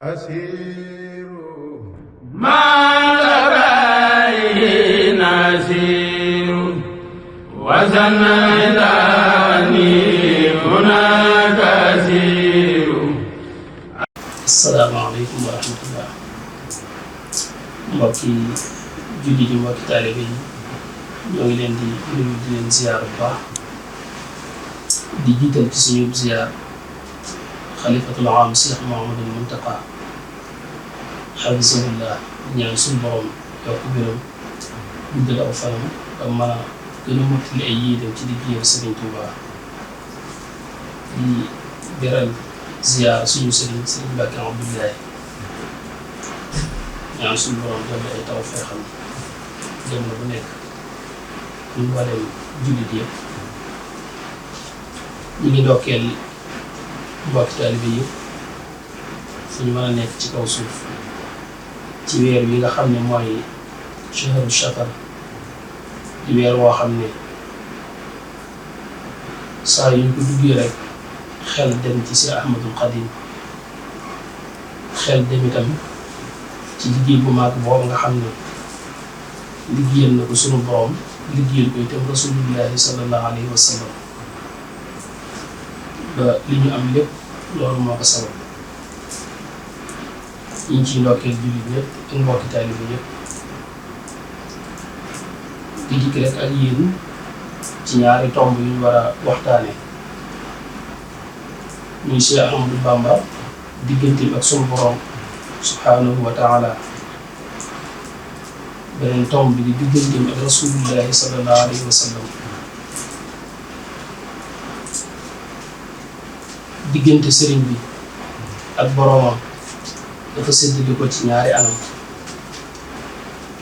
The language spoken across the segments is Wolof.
أسير ما لبين أسير وزناني هناك أسير. السلام عليكم ورحمة الله. mbokki julli di mbokki taalibe yi ñoo ngi leen di nuyu di leen ziar bu baax di jiital ci suñu ziar xalifatul aam Cheikh Mouhamadul Muntaqa xafisahullah ñaan suñu borom yokk gërëm guddal aw fanam ba mën a gën a mottali ay yéenam ci liggéeyal Sëriñ Tuubaa di beral ziar suñu sëriñ Mbàkke Abdoulaye ñaan suñu borom dolli ay taw feexam jëm na bu nekk ñu mboolem jullit yëpp ñu ngi ndokkeel mbokki taalibe yëpp fu ñu mën a nekk ci kaw suuf ci weer wi nga xam ne mooy shahru shakar di weer woo xam ne saa yu ñu ko duggee rek xel dem ci Seex Ahmadul Xadim xel dem itam ci liggéey bu mag boobu nga xam ne liggéeyal na ko sunu borom liggéeyal ko itam rasulullahi sallallahu alayhi wa sallam ba li ñu am lépp loolu moo ko sabab ñu ngi ciy ndokkeel jullit ñëpp ak mbokki taalibe yëpp di dikk rek ak yéen ci ñaari tomb yu ñu war a waxtaane muy Cheikh Ahmadou Bamba digganteem ak sunu borom subhanahu wa taala beneen tomb bi di digganteem ak rasulullahi sallallahu alayhi wa sallam diggante sëriñ bi ak boroomam dafa séddale ko ci ñaari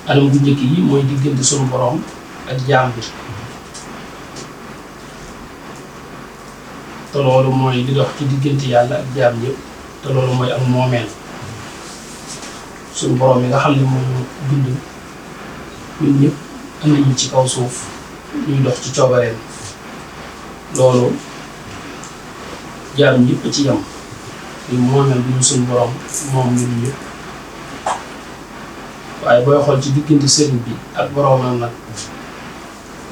anam bu njëkk yi mooy diggante sunu boroom ak jaam bi te loolu mooy di dox ci diggante yàlla ak jaam ñëpp te loolu mooy ak moomeel suñu boroom yi nga xam ne moom bind ñun ñëpp am nañu ci kaw suuf ñuy dox ci coobareem loolu jaam ñëpp ci yam ñu moomeel bi ñu suñu boroom moom ñun ñëpp waaye booy xool ci diggante sëriñ bi ak boroomam nag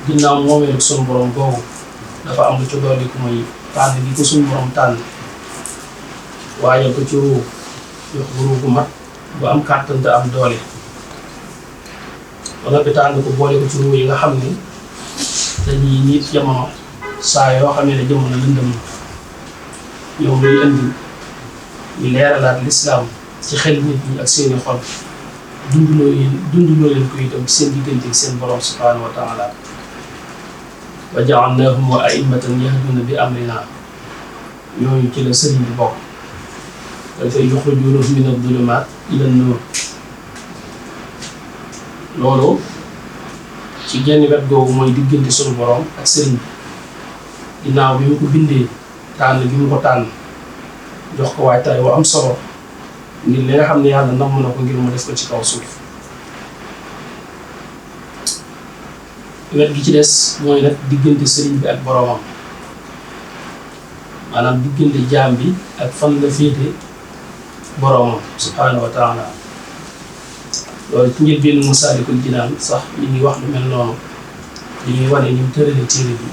ginnaaw moomeelu suñu boroom googu dafa am lu ci dolli ku muy tànn gi ko suñu boroom tànn waajal ko ci ruu jox ko ruu gu mat bu am kàttan te am doole wala bi tànn ko boole ko ci ruu yi nga xam ne dañuy nit jamono saa yoo xam ne jamono lëndëm ñoom luy indi ñu leeralaat lislaam ci xel nit ñi ak seeni xol dunduloo leen ko itam ci seen diggante ak seen borom subhanahu wa taala wa ja'alnaahum a'immatan yahduuna bi amrina ñooñu ci la sëriñ bi bokk dafay yuxrijuunahum mina zulumaat ila nuur loolu ci genn wet googu mooy diggante sunu borom ak sëriñ bi ginnaaw bi mu ko bindee tànn bi mu ko tànn jox ko waajtaay wa am solo ngir li nga xam ne yàlla namm na ko ngir mu def ko ci kaw suuf wet gi ci des mooy nag diggante sëriñ bi ak boroomam maanaam diggante jaam bi ak fan la féete boroomam subhaanahu wa taala loolu ci njëlbéenu Masaalikul Jinaan sax li ñuy wax lu mel noonu li ñuy wane ni mu tërale téere bi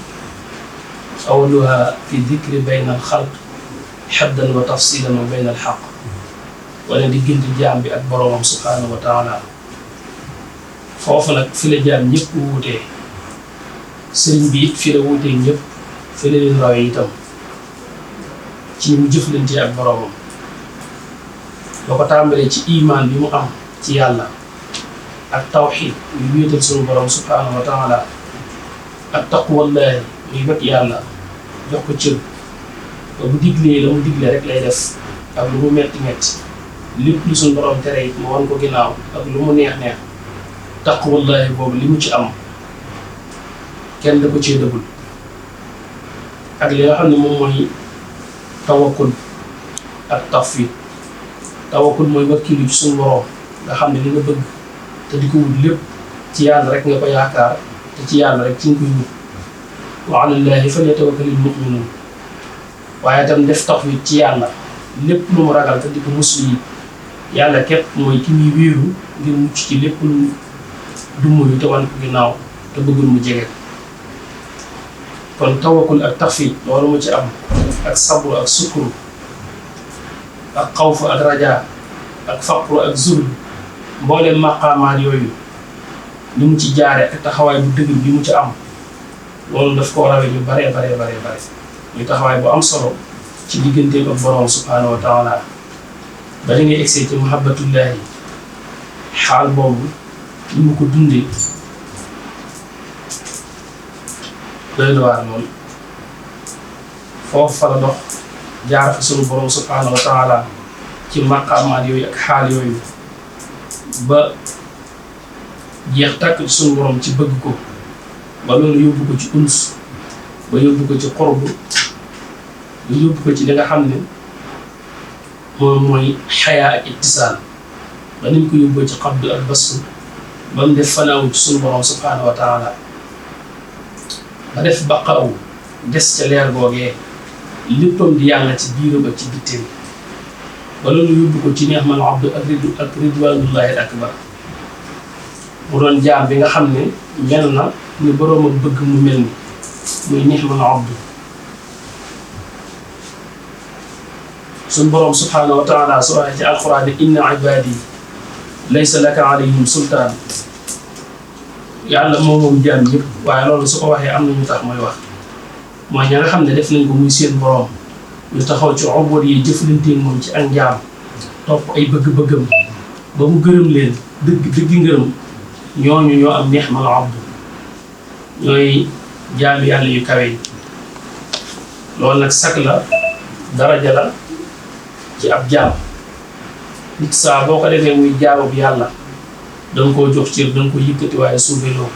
awwaluha fi dikri bayna al xalq xaddan wa tafsilan wa bayna al xaq wala diggante jaam bi ak boroomam subhaanahu wa taala foofu nag fi la jaam ñëpp wuutee sëriñ bi it fi la wuutee ñëpp fi la leen rawee itam ci ni mu jëflantee ak boroomam loo ko tàmbalee ci imaan bi mu am ci yàlla ak tawxiid muy wéetal suñu borom subhaanahu wa taala ak taqwallahi muy wet yàlla jox ko cër ba bu diglee la mu digle rek lay def ak lu mu metti metti lépp lu suñu borom tere it mu wan ko ginnaaw ak lu mu neex neex taqwallahi boobu li mu ci am kenn da ko cee dëggul ak li nga xam ne moom mooy tawakkul ak tawfiid tawakkul mooy wakkilu ci suñu borom nga xam ne li nga bëgg te di ko wut lépp ci yàlla rek nga ko yaakaar te ci yàlla rek ci nga koy wut wa ala llaahi falyatawakkalil mu'minuun waaye itam def tawhiid ci yàlla lépp lu mu ragal te di ko muslu yi yàlla képp mooy ki muy wéeru ngir mucc ci lépp lu dummuyu te wan ko ginnaaw te bëggul mu jege. kon tawakkul ak taxfiid loolu mu ci am ak sabru ak sukuru ak xawfu ak rajaa ak faqru ak zuhd mbooleem maqaamaat yooyu li mu ci jaare ak taxawaay bu dëgg bi mu ci am loolu daf koo rawee ñu bare muy taxawaay bu am solo ci digganteem ak borom subhaanahu wa taala ba li ngay egsee ci muhabbatullahi xaal boobu li mu ko dundee doy na waar loolu foofu fa la dox jaar fa sunu borom subhaanahu wa taala ci maqaamaat yooyu ak xaal yooyu ba jeex tàkk ci sunu borom ci bëgg ko ba loolu yóbbu ko ci uns ba yóbbu ko ci xorb ba yóbbu ko ci li nga xam ne moom mooy xayaa ak ittisaal ba ni mu ko yóbboo ci xabdu ak bastu ba mu def fanaawu ci sunu borom subhaanahu wa taala ba def baqaawu des ca leer googee léppam di yàlla ci biiram ak ci bitteem ba loolu yóbbu ko ci neexmal abdu ak ridwanullahi al akbar mu doon jaam bi nga xam ne mel na ni boroom ak bëgg mu mel ni muy neexmal abdu suñ boroom subhaanahu wa taala su waxee ci alquran inna ibadi laysa laka alayhim sultaan yàlla moom jaam yëpp waaye loolu su ko waxee am na ñu tax mooy wax mooy ña nga xam ne def nañ ko muy seen boroom ñu taxaw ci obor yi jëflanteeg moom ci ak njaam topp ay bëgg-bëggam ba mu gërëm leen dëgg ngërëm ñooñu ñoo am ni'mal abdu ñooy jaami yàlla yu kawe yi loolu nag sag la daraja la ci ab jaam nit saa boo ko defee muy jaamu bi yàlla danga koo jox cër danga ko yëkkati waaye suufeeloo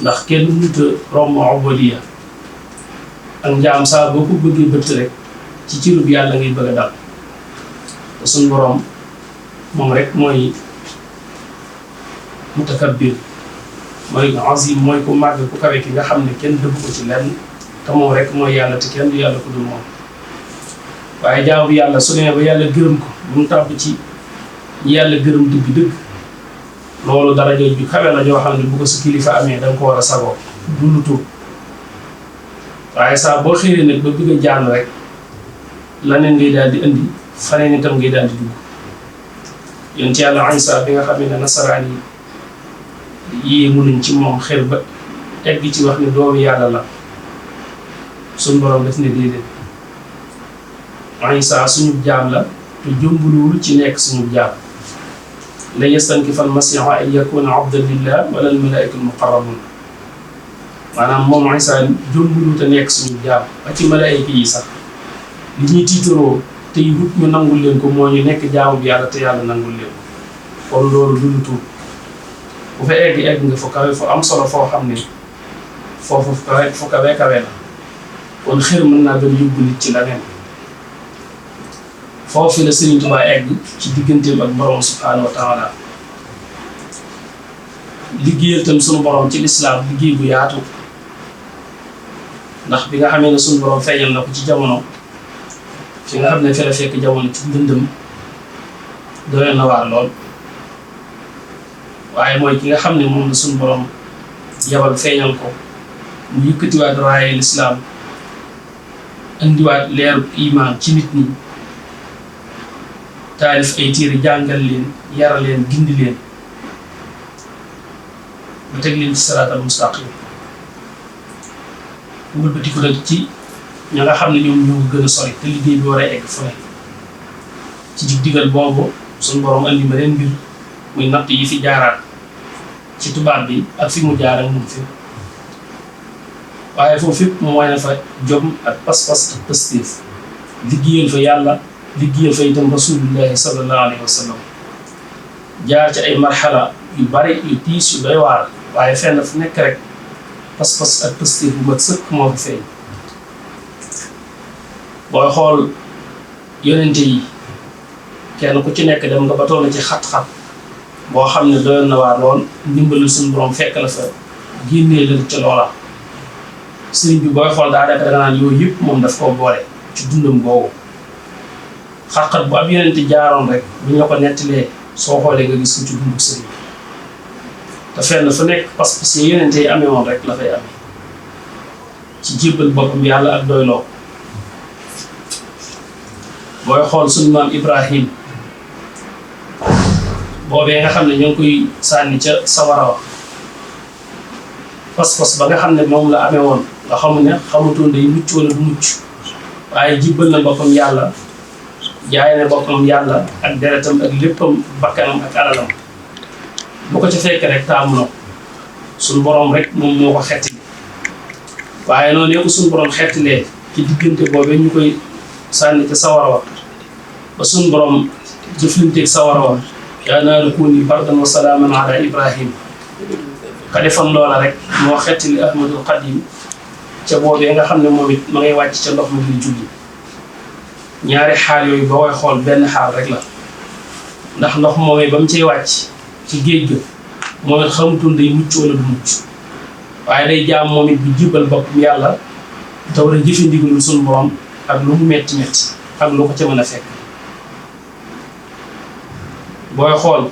ndax kenn mënut a romb ubudiyya ak njaam saa boo ko bëggee bëtt rek ci cërub yàlla ngay bëgg a dal te suñ boroom moom rek mooy mutakabbir mooy azim mooy ku màgg ku kawe ki nga xam ne kenn dëgg ko ci lenn te moom rek mooy yàlla te kenn du yàlla ku dul moom waaye jaamu bi yàlla su nee ba yàlla gërëm ko bu mu tàbb ci ñi yàlla gërëm dëgg-dëgg loolu daraja ju kawe la joo xam ne bu ko sa kilifa amee da nga ko war a sagoo du lu tuut waaye saa boo xëyee nag ba bëgg a jàll rek laneen ngay daal di indi faneen itam ngay daal di dugg yéen ci yàlla Isa bi nga xam ne nasaraan yi yéemu nañ ci moom xel ba egg ci wax ne doomu yàlla la suñ borom def ne déedéet Isa suñu jaam la te jombuluwul ci nekk suñu jaam la yastankifa al-masiihu an yakuna abdan lillah wala al-malaa'ikatu al-muqarrabun maanaam moom Isa jombulu te nekk suñu jaam ba ci malaayika yi sax li ñuy tiitaroo te wut ñu nangul leen ko moo ñu nekk jaamu bi yàlla te yàlla nangul leen ko kon loolu du lu tuut bu fa egg nga fu kawe fu am solo foo xam ne foofu fu kawe la kon xër mën naa doon yóbbu nit ci leneen foofu la Sëriñ Tuubaa egg ci digganteem ak borom subhaanahu wa taala liggéeyal tam sunu borom ci lislaam liggéey bu yaatu ndax bi nga xamee ne sunu borom feeñal na ko ci jamono fi nga xam ne fi la fekk jamono ci ndëndëm doy na waar lool waaye mooy ki nga xam ne moom la sunu borom yabal feeñal ko mu yëkkatiwaat raaye lislaam indiwaat leeru imaan ci nit ñi taalif ay téere jàngal leen yara leen gindi leen ba teg leen ci saraatal mustaqim wëlbati ko nag ci ña nga xam ne ñoom ñoo gën a sori te liggéey bi war a egg fu ne ci dig digal boobu suñu borom andi ma leen mbir muy natt yi fi jaaraat ci tubaab bi ak fi mu jaar ak mu fi waaye foofu fépp mu wane fa jom ak pas-pas ak pëstéef liggéeyal fa yàlla liggéeyal fa itam rasulullahi sallallahu alayhi wa sallam jaar ci ay marxala yu bari yu tiis yu doy waar waaye fenn fu nekk rek pas-pas ak pëstéef bu mat sëkk moo fi feeñ booy xool yonente yi kenn ku ci nekk dem nga ba toll ci xat-xat boo xam ne doyoon na waar lool ndimbalul suñu borom fekk la fa génnee leen ca loola sëriñ bi booy xool daa def da nga naan yooyu yëpp moom daf koo boole ci dundam boobu xat-xat bu ab yonente jaaroon rek bu ñu la ko nettalee soo xoolee nga gis ko ci dundu sëriñ te fenn fu nekk pas-pas yi yonente yi amee woon rek la fay amee ci jébbal boppam yàlla ak doyloo booy xool suñu maam Ibrahim boobee nga xam ne ñoo ngi koy sànni ca sawara wa pas-pas ba nga xam ne moom la amee woon nga xamu ne xamutoon day mucc wala du mucc waaye jibbal na boppam yàlla jaay na boppam yàlla ak deretam ak léppam bakkanam ak alalam bu ko ca fekk rek taamu na suñu borom rek moom moo ko xetti waaye noonu ne ko suñu borom xettilee ci diggante boobee ñu koy sànni ca sawara wa ba suñu borom jëflanteeg sawara wa yaa naaru kuuni bardan wa salaaman ala Ibrahim ka defoon loola rek moo xettali Ahmadul Xadim ca boobee nga xam ne moom it ma ngay wàcc ca ndox ma ngir julli ñaari xaal yooyu boo koy xool benn xaal rek la ndax ndox moomee ba mu cay wàcc ci géej ga moom it xamutoon day mucc wala du mucc waaye day jaam moom it bu jibal boppam yàlla te war a jëfe ndigalul suñu borom ak lu mu metti metti ak lu ko ca mën a fekk booy xool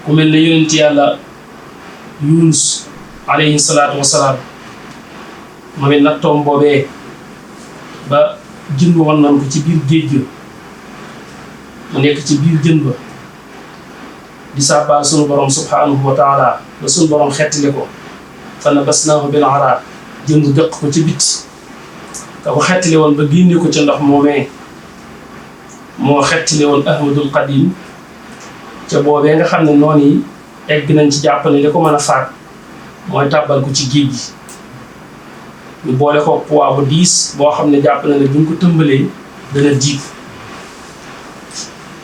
ku mel ne yonent yàlla Yunus alayhi salaatu wasalaam moom it nattoom boobee ba jën wan nañ ko ci biir géej ga mu nekk ci biir jën ba di sàbbaal sunu borom subhanahu wa taala ba sunu borom xettali ko fa nabasnaahu bil araa jën bu dëq ko ci biti ka ko xettali woon ba génne ko ca ndox moomee moo xettali woon Ahmadul Xadim ca boobee nga xam ne noonu yi egg nañ ci jàpp ne li ko mën a faat mooy tàbbal ko ci géej gi ñu boole ko poids bu diis boo xam ne jàpp na ne bu ñu ko tëmbalee dana diig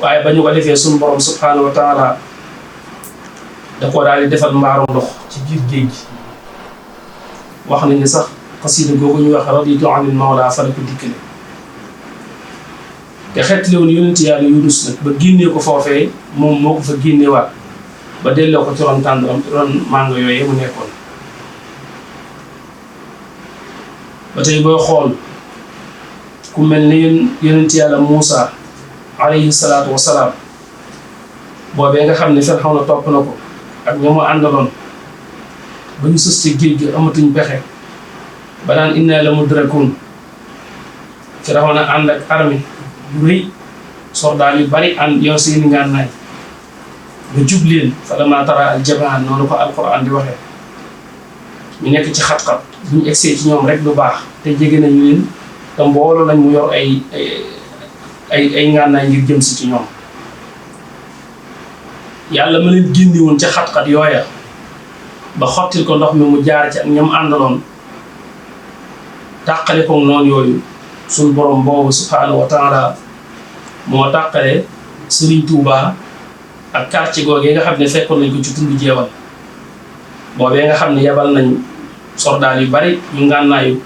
waaye ba ñu ko defee suñu borom subhanahu wa taala da koo daal di defal mbaaru ndox ci biir géej gi wax nañ ne sax xasida googu ñu wax raditu anil mawla fa la ko dikkale te xeetli woon yonent yàlla Yunus nag ba génnee ko foofee moom moo ko fa génneewaat ba delloo ko ci ron tàndaram ron màngo yooyu mu nekkoon ba tey booy xool ku mel ne yonent yàlla Muusa alayhi salaatu wasalaam boobee nga xam ne Firawna topp na ko ak ñoo mu àndaloon ba ñu sës ci géej gi amatuñ pexe ba naan innaa la mudrakuun Firawna ànd ak armée bu rëy soldaar yu bari ànd yow seeni ngànnaay ba jub leen falammaa taraa al-jam'aan noonu ko alquran di waxee ñu nekk ci xat-xat bu ñu egsee ci ñoom rek du baax te jege nañu leen te mbooloo lañ mu yor ay ngànnaay ngir jëm si ci ñoom yàlla ma leen génne woon ca xat-xat yooya ba xottil ko ndox mi mu jaar ci ak ñoom àndaloon tàqale ko noonu yooyu suñu borom boobu subhaanahu wa taala moo tàqale Serigne Touba ak quartier googee nga xam ne fekkoon nañ ko ci tund jeewal boobee nga xam ne yabal nañ soldaar yu bari ñu ngànnaayu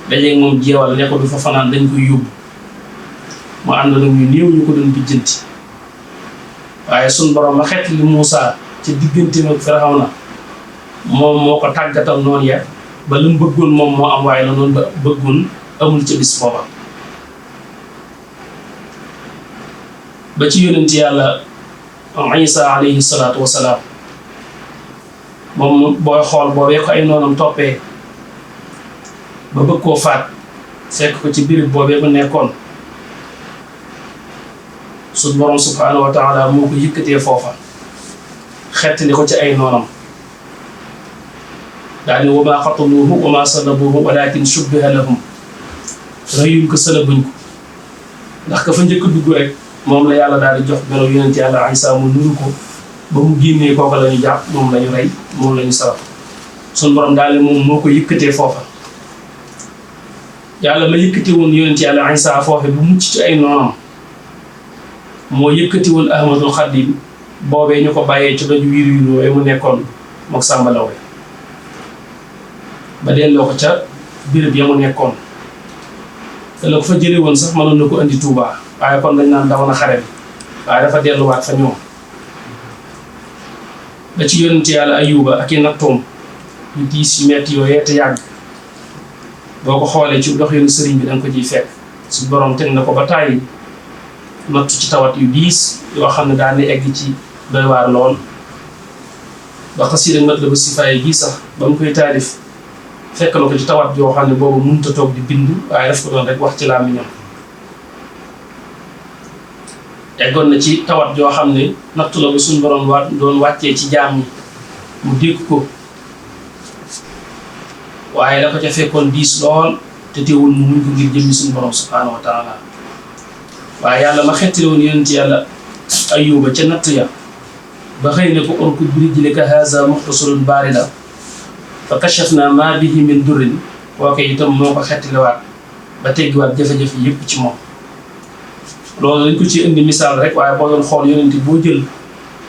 dajeeg moom jeewal ne ko du fa fanaan dañ koy yóbbu mu ànd nag ñu néew ñu ko doon bijjanti waaye suñ borom ma xeet li Muusa ci diggante nag Firawna moom moo ko tàggatal noonu ya ba lu mu bëggoon moom moo am waaye la noonu ba bëggoon amul ca bis booba ba ci yonent yàlla Isa alayhi salaatu wasalaam moom booy xool boobee ko ay noonam toppee ba bëgg koo faat fekk ko ci biir boobee bu nekkoon su borom subhanahu wa taala moo ko yëkkatee foofa xettali ko ci ay noonam daal ni wa maa qataluuhu wa maa salabuuhu walaakin shubbiha lahum rëyuñ ko sëlabuñ ko ndax ka fa njëkk dugg rek moom la yàlla daal di jox melo yonent yàlla Isa mu nuru ko ba mu génnee kooka la ñu jàpp moom la ñu rey moom la ñu saraf suñ borom daal ni moom moo ko yëkkatee foofa yàlla ma yëkkati woon yonent yàlla Isa foofe bu mucc ci ay noonam moo yëkkati woon Ahmadul Xadim boobee ñu ko bàyyee ci daju wiir wiir wooye mu nekkoon mook Sàmba Lawe ba delloo ko ca béréb ya mu nekkoon te la ko fa jëlee woon sax mënoon na ko andi Touba waaye kon dañ naan daw na xare bi waaye dafa delluwaat fa ñoom ba ci yonent yàlla Ayuba ak i nattoom yu diis yu metti yooyee te yàgg boo ko xoolee ci doxinu sëriñ bi danga ko ciy fekk suñu borom teg na ko ba tàyyi nattu ci tawat yu diis yoo xam ne daan egg ci doy waar lool ba xasida Matlabu Sifaay gi sax ba mu koy taalif fekk na ko ci tawat yoo xam ne boobu mënut a toog di bind waaye daf ko doon rek wax ci làmmiñam eggoon na ci tawat yoo xam ne nattu la ba suñu borom doon wàccee ci jaam ñi mu dégg ko waaye la ko ca fekkoon diis lool te teewul mu muñ ko ngir jëmmi suñu borom subhaanahu wa taala waaye yàlla ma xettile woon yonent yàlla Ayyuba ca natt ya ba xëy ne ko urkud bi rijlika haza muxtasalun baarida fa kashafna ma bihi min durrin kooke itam moo ko xettilewaat ba teggiwaat jafe-jafe yëpp ci moom loolu dañ ko ci indi misaal rek waaye boo doon xool yonent boo jël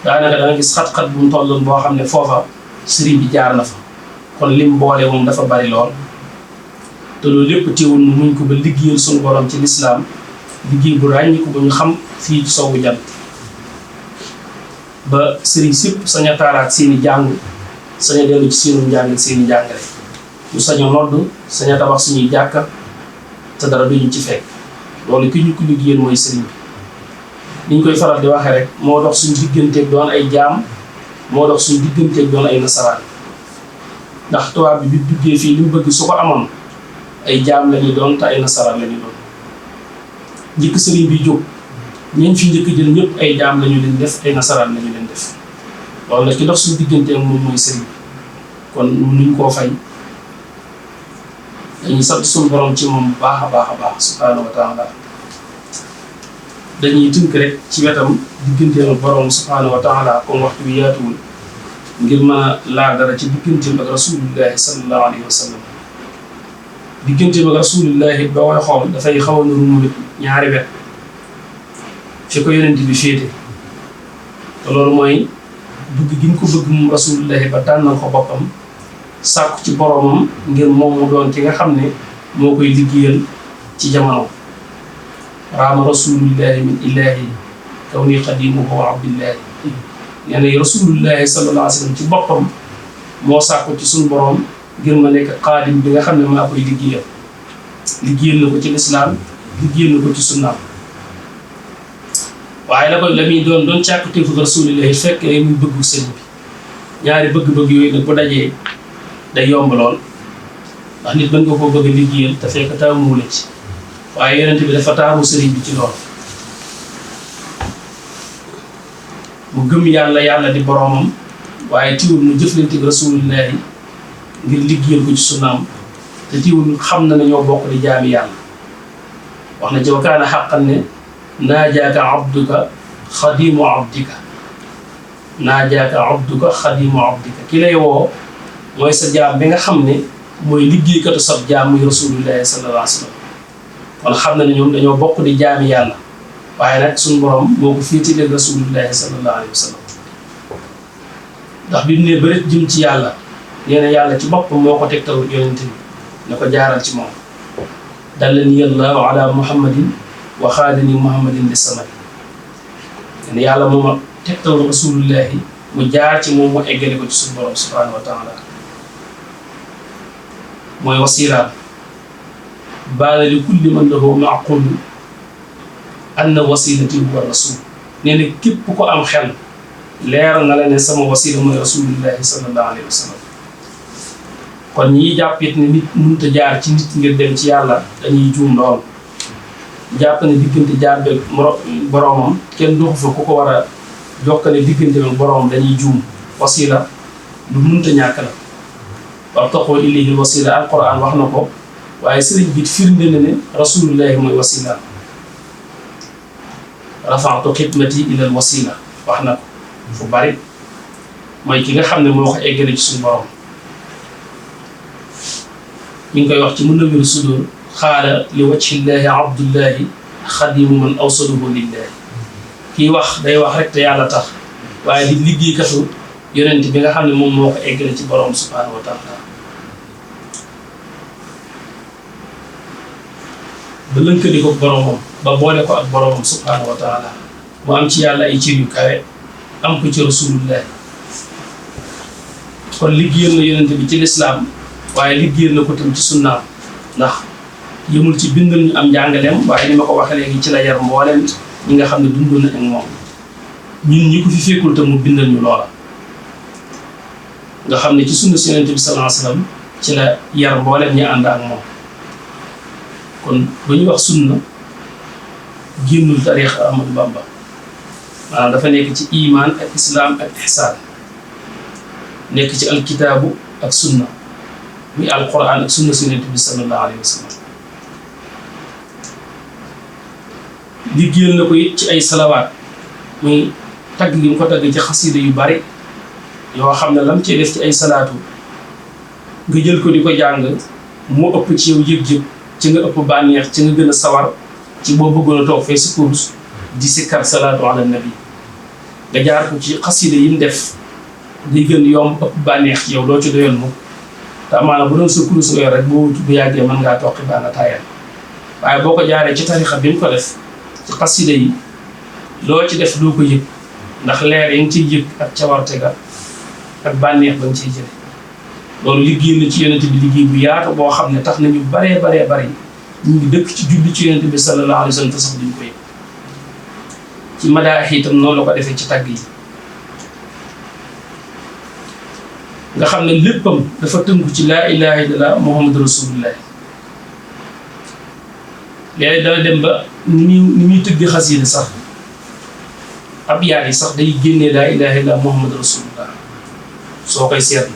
daanaka da nga gis xat-xat bu mu tolloon boo xam ne foofa sëriñ bi jaar na fa kon lim boole moom dafa bari lool te loolu lépp teewul mu muñ ko ba liggéeyal suñu borom ci lislaam liggéey bu ràññiku ba ñu xam fii ci sowwu jant ba sëriñ sépp sañ a taaraat seeni jàng sañ a dellu ci seenu njàng seeni njàngale ñu sañ a nodd sañ a tabax suñuy jàkka te dara duñu ci fekk loolu ki ñu ko liggéeyal mooy sëriñ bi niñ koy faral di waxee rek moo dox suñu digganteeg doon ay jaam moo dox suñu digganteeg doon ay nasaraan ndax tubaab bi duggee fii li mu bëgg su ko amoon ay jaam lañuy doon te ay nasaraan lañuy doon njëkk sëriñ bi jóg ñeñ fi njëkk jël ñëpp ay jaam lañu leen def ay nasaraan lañu leen def loolu nag ki dox suñu digganteeg moom mooy sëriñ bi kon nuñ koo fay dañuy sant suñu borom ci moom bu baax a baax a baax subhaanahu wa taala dañuy tënk rek ci wetam digganteem ak borom subhaanahu wa taala comme waxtu bi yaatuwul ngir mën a laal dara ci digganteem ak rasulillahi sallallahu alayhi wa sallam digganteem ak rasulillahi ba koy xool dafay xaw a nuru mu ñaari wet fi ko yonent bi féete te loolu mooy bëgg gi ñu ko bëgg moom rasulillahi ba tànnal ko boppam sàkku ci boromam ngir moom mu doon ki nga xam ne moo koy liggéeyal ci jamono raama rasulillahi min ilahi kaw ni xadimuhu wa abdillahi nee na rasulillahi sallallahu alayhi wa sallam ci boppam moo sàkku ci suñu borom ngir ma nekk xaadim bi nga xam ne maa koy liggéeyal na ko ci lislaam liggéeyal na ko ci sunnaam waaye la muy doon càkkutéefu rasulillahi fekk muy bëggu sëriñ bi ñaari bëgg-bëgg yooyu nag bu dajee day yomb lool ndax nit mën nga koo bëgg a liggéeyal te fekk taamu la ci waaye yonent bi dafa taamu sëriñ bi ci lool mu gëm yàlla di boromam waaye tiwul mu jëflante rasulillahi ngir liggéeyal ko ci sunnaam te tiwul xam na ne ñoo bokk di jaami yàlla wax na ci wa kaana xaqan ne naajaaka abduka xadimu abdika naajaaka abduka xadimu abdika ki lay woo mooy sa jaam bi nga xam ne mooy liggéeykatu sab jaam muy rasulillahi sallallahu alayhi wa sallam kon xam na ne ñoom dañoo bokk di jaami yàlla waaye nag suñu borom moo ko féetilee rasulillahi sallallahu alayhi wa sallam ndax bi mu ne bërit jëm ci yàlla nee na yàlla ci boppam moo ko tegtal yonent bi na ko jaaral ci moom dallani allahu ala muhammadin wa xaadani muhammadin li samay nee yàlla mooma tegtal rasulillahi mu jaar ci moom mu eggale ko ci suñu borom subhanahu wa taala mooy wasiiraam baana li kulli man lahu maqul anna wasilati huwa rasul nee na képp ko am xel leer na la ne sama wasila mooy rasulillahi sallallahu alayhi wa sallam kon ñi jàpp it ne nit mënut a jaar ci nit ngir dem ci yàlla dañuy juum lool jàpp ne diggante jaar beeg boromam kenn doxu fa ku ko war a jokkale diggante ak boromam dañuy juum wasila lu mënut a ñàkk la wabtaqu ilayhi wasila alquran wax na ko waaye sëriñ bi firnde na ne rasulillahi mooy wasila rafa'tu xidmati ilal wasila wax na ko fu bari mooy ki nga xam ne moo ko eggale ci suñu borom mi ngi koy wax ci Munawwirus Sudur xaala li wajhillahi abdullahi xadimu man awsaluhu lillahi kii wax day wax rek te yàlla tax waaye di liggéeykatu yonent bi nga xam ne moom moo ko eggale ci borom subhanahu wa taala ba lënkali ko boromam ba boole ko ak boromam subhanahu wa taala mu am ci yàlla ay cër yu kawe am ko ci rasulullah kon liggéeyal na yonent bi ci lislaam waaye liggéeyal na ko tam ci sunnaam ndax yëmul ci bindal ñu am njàngaleem waaye ni ma ko waxee léegi ci la yar mbooleem ñi nga xam ne dundoon na ak moom ñun ñi ko fi fekkul te mu bindal ñu loola nga xam ne ci sunna si Yonent bi sallallahu alayhi wasallam ci la yar mbooleem ñi ànd ak moom kon ba ñu wax sunna génnul tariix Ahmadu Bamba maanaam dafa nekk ci iman ak islam ak ihsaan nekk ci alkitaabu ak sunna muy alquran ak sunna si Yonent bi sallallahu alayhi wasallam liggéeyal na ko it ci ay salawaat muy tagg gi mu ko tagg ci xasida yu bari yoo xam ne lam cee def ci ay salaatu nga jël ko di ko jàng moo ëpp ci yow yëg-yëg ci nga ëpp bànneex ci nga gën a sawar ci boo bëggoon a toog fee si course di sikkar salaatu ala nabi nga jaar ko ci xasida yi mu def day gën yomb ëpp bànneex ci yow doo ci doyoon mukk te amaana bu doon sa course nga yor rek boo wutu bu yàggee mën ngaa toqi baa nga taayal waaye boo ko jaaree ci tarixa bi mu ko def ci xasida yi loo ci def doo ko yëg ndax leer yi nga ciy yëg ak cawarte ga ak bànneex ba nga ciy jële loolu liggéey la ci Yonent bi liggéey bu yaatu boo xam ne tax nañu baree ñu ngi dëkk ci julli ci Yonent bi sallallahu alayhi wa sallam te sax duñ ko yëg ci madaax itam noonu la ko defee ci tagg yi nga xam ne léppam dafa tënku ci laa ilaha illallah muhammadu rasulullah léegi dana dem ba ni muy tëgg xasida sax ab yaar yi sax day génnee laa ilaha illallah muhammadu rasulullah soo koy seetlu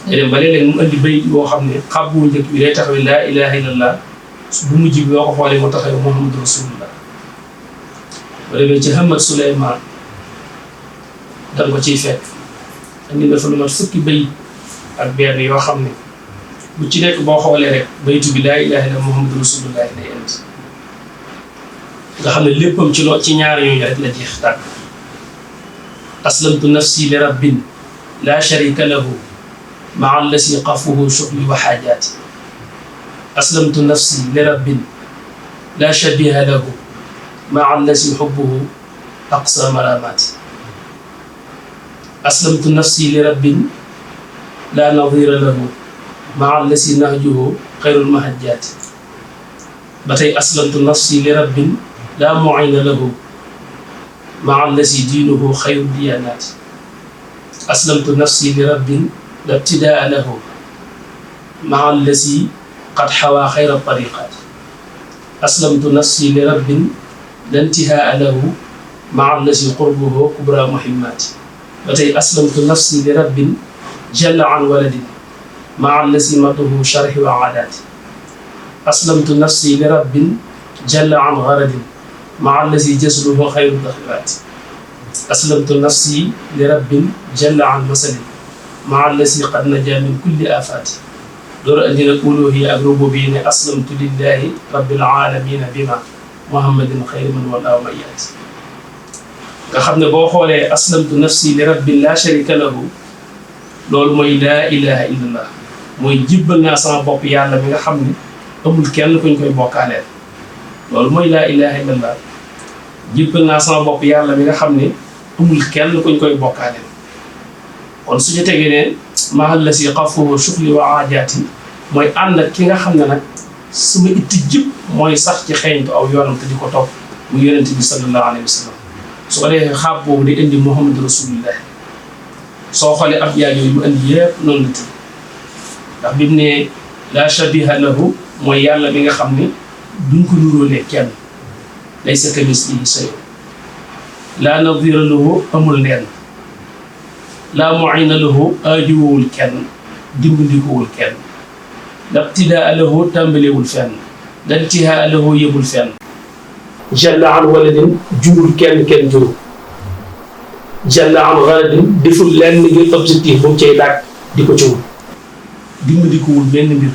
day dem ba léeg-léeg mu andi bay boo xam ne xàbbu njëkk bi day taxawee laa ilaha illallah bu mujj bi boo ko xoolee mu taxawee muhammadu rasulullah ba demee ci Hamad Suleymaan da nga ko ciy fekk andi na fa lu mat fukki bay ak benn yoo xam ne bu ci nekk boo xoolee rek baytu bi laa ilaha illallah muhammadu rasulullah day indi nga xam ne léppam ci ci ñaari yooyu rek la jeex tàkk aslamtu nafsi li rabbin la sharika lahu maa allasi qafuhu shughli wa xaajaati aslamtu nafsi li rabbin la shabiha lahu maa allasi xubbuhu aqsa maramaati aslamtu nafsi li rabbin la nadira lahu maa allasi nahjuhu xayrul mahajjaati ba tey aslamtu nafsi li rabbin la mu'ina lahu maa allasi diinuhu xayru diyaanaati aslamtu nafsi li rabbin la ibtidaa lahu maa allasi qad xawaa xayra tariqaati aslamtu nafsi li rabbin la intihaa lahu maa allasi qurbuhu kubra muhimmaati ba tey aslamtu nafsi li rabbin jalla an waladin maa allasi matuhu sharhi wa aadaati aslamtu nafsi li rabbin jalla an garadin maa allasi jasluhu xayru daxiraati aslamtu nafsi li rabbin jalla an masalin maa allasi qad najaa min kulli aafaati door andi nag uluhiyya ak rububiyya ne aslamtu lillahi rabbil aalamiina bima muhammadin xayri man walaa wa yaati nga xam ne boo xoolee aslamtu nafsi li rabbin laa sharika lahu loolu mooy laa ilaha illallah mooy jibbal naa sama bopp yàlla mi nga xam ne amul kenn kuñ koy bokkaaleel loolu mooy laa ilaha illallah jibbal naa sama bopp yàlla mi nga xam ne amul kenn kuñ koy bokkaaleel kon su ñu tegee ne mahal la si xafuhu shughli wa aajaati mooy ànd ak ki nga xam ne nag sama itti jëpp mooy sax ci xeeñtu aw yoonam te di ko topp mu yonent bi sallallahu alayhi wa sallam su ko defee xaab boobu di indi muhammad rasulullah soo xoolee ab yaay yooyu mu indi yëpp noonu la tudd ndax bi mu ne la shabiha lahu mooy yàlla mi nga xam ne duñ ko nuróolee kenn laysa kamislihi shay'un la nadira lahu amul neen la mu'ina lahu aajuwul kenn dimbandikuwul kenn la ibtidaa lahu tàmbalewul fenn la intihaa lahu yëbul fenn jalla an waladin jurul kenn jurul jalla an gharadin deful lenn ngir objectif bu mu cay daaj di ko ciwul dimbandikuwul benn mbir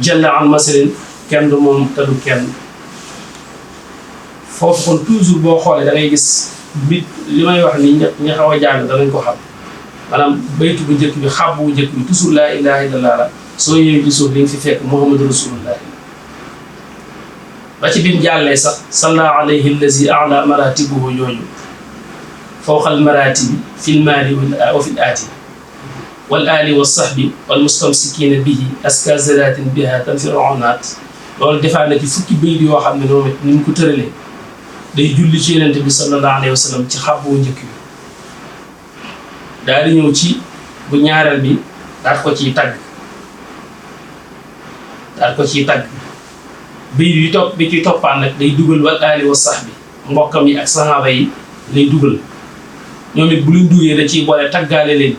jalla an masalin kenn du moom te du kenn foofu kon toujours boo xoolee da ngay gis bit li may wax ni ña xaw a jàng danañ ko xam maanaam baytu bu njëkk bi xàbbu bu njëkk bi toujours laa ilaha illallah la soo yëwee ci suuf li nga fi fekk muhammadu rasulullah ba ci bim jàllee sax salla alayhi allazi a'la maratibuhu yooyu fawqal maratibi fil maali wa fil aati wal ali wa sahbi wal mustamsikina bihi aska zalatin biha tanfiru onaat loolu defaa na ci fukki bayit yoo xam ne moom it ni mu ko tëralee day julli ci yonent bi sallallahu alayhi wa sallam ci xabboo njëkk bi daal di ñëw ci bu ñaareel bi daal ko ciy tagg bayit yu topp bi ci toppaan nag day dugal wal ali wa sahbi mbokkam yi ak sahaaba yi lay dugal ñoom it bu luñ duggee da ciy boole taggaale leen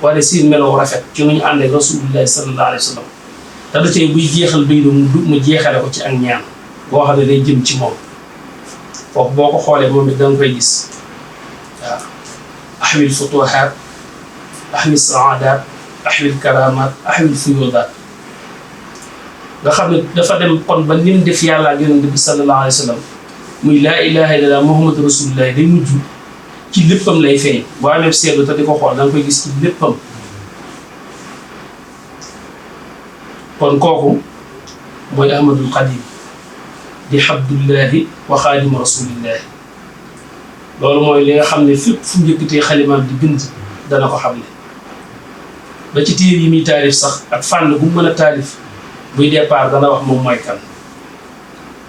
wala seen melow rafet ci nu ñu ànd ak rasulullahi sallallahu alayhi wa sallam te da cay buy jeexal bayit mu jeexale ko ci ak ñaan boo xam ne day jëm ci moom foofu boo ko xoolee moom it da nga koy gis waaw ahwil futuhaat ahwil saadat ahwil karamat ahwil fuyudaat nga xam ne dafa dem kon ba nim def yàlla ak yonent bi sallallahu alayhi wa sallam muy laa ilaha illallah muhammadu rasulullah day mujj ci léppam lay feeñ boo amee seetlu te di ko xool da nga koy gis ci léppam kon kooku mooy ahmadul xadim di habdullahi wa xaadimu rasulillahi loolu mooy li nga xam ne fépp fu njëkkatee xalimaam di bind dana ko xamle ba ci téer yi muy taalif sax ak fànn bu mën a taalif buy départ dana wax moom mooy kan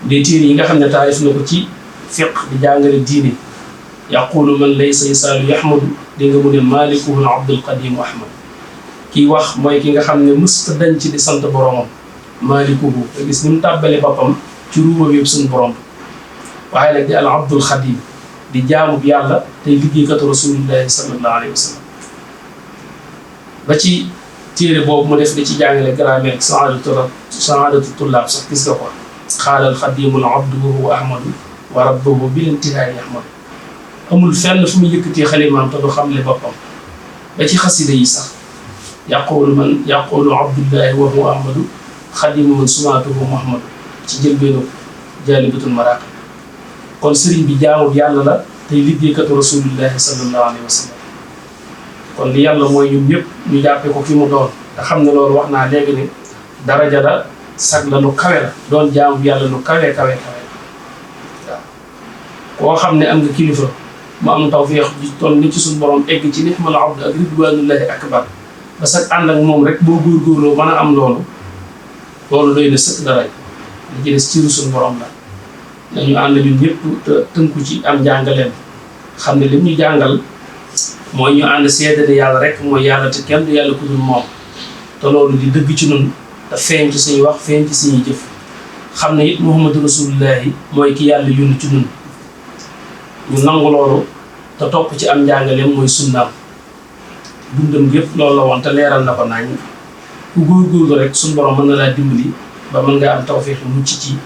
des téer yi nga xam ne taalif na ko ci fiq di jàngale diine yaqulu man laysa yasaalu yahmadu di nga mu ne malikuhul abdul qadim ahmad kii wax mooy ki nga xam ne mësta dañ ci di sant boromam malikuhu te gis ni mu tàbbale boppam ci ruubam yëpp suñu borom waaye nag di al abdul xadim di jaamub yàlla tey liggéeykatu rasulillahi sallallahu alayhi wa sallam ba ci téere boobu mu def di ci jàngale grammaire saadatu tullaab sax gis nga ko xaalal xadimul abdu wa huwa ahmadu wa rabbuhu bil intihaai ahmadu amul fenn fu mu yëkkatee xalimaam te du xamle boppam ba ci xasida yi sax yaqulu abdullahi wa huwa ahmadu xadimu man sumaatuhu muhammadu ci jëlbeenu jaalibatul maraqib kon sëriñ bi jaamub yàlla la tey liggéeykatu rasulillahi sallallahu alayhi wa sallam kon li yàlla mooy ñun ñëpp ñu jàppee ko fi mu doon te xam ne loolu wax naa léegi ne daraja la sag la lu kawe la doon jaamub yàlla lu kawe waaw koo xam ne am nga kilifa mu am tawfeex ji toll ni ci suñu borom egg ci nixmal abd ak ridwanullahi akbar ba sag ànd ak moom rek boo góorgóorloo mën a am loolu doy na sëkk dara li ci des ciru suñu borom la nañu ànd ñun ñëpp te tënku ci am njàngaleen xam ne lim ñu jàngal mooy ñu ànd seede ne yàlla rek mooy yàlla te kenn du yàlla ku dul moom te loolu di dëgg ci nun te feeñ ci suñuy wax feeñ ci suñuy jëf xam ne it muhammadu rasulullahi mooy ki yàlla yónni ci nun ñu nangu loolu te topp ci am njàngaleem mooy sunnaam dundam gépp loolu la woon te leeral na ko nañ ku góorgóorlu rek suñu borom mën na laa dimbali ba mën nga am tawfeex mucc ci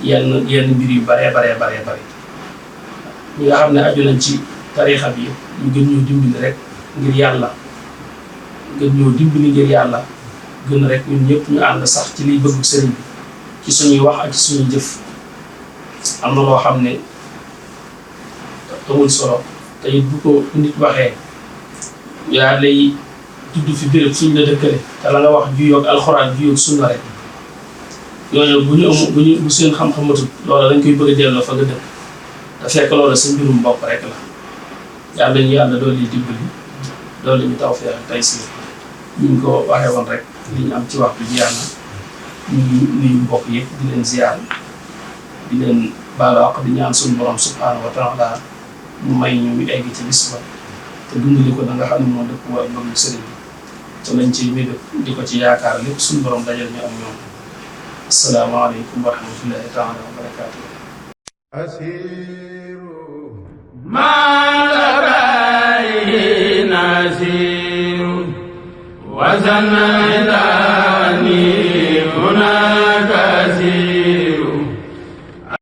yenn mbir yu bare ñi nga xam ne aju nañ ci tariixa bi ñu gën ñoo dimbali rek ngir yàlla gën rek ñun ñëpp ñu ànd sax ci liy bëggu sëriñ bi ci suñuy wax ak ci suñuy jëf am na loo xam ne amul solo te it bu ko nit waxee yaa lay tudd fi béréb suñ la dëkkale te la nga wax juyoog alxuraan juyoog sunna rek ñooñu bu seen xam-xam matut loola dañ koy bëgg a delloo fa nga dëkk te fekk loola sa mbirum bopp rek la yàlla ñu yàlla doolu dimbali doolu ñu taw feex tey si ñu ngi ko waxee woon rek li ñu am ci waxtu ji yàlla ñu nuyu mbokk yëpp di leen ziar di leen baalaax di ñaan suñu borom subhanahu wa taala mu may ñu egg ci bis ba te dundali ko da nga xam ne moo dëpp ak bëgg sëriñ bi te lañ ci mébét di ko ci yaakaar lépp suñu borom dajal ñu am ñoom asalaamaaleykum wa rahmatullahi taala wa barakaatu asiru malaray nasiru wa zanadani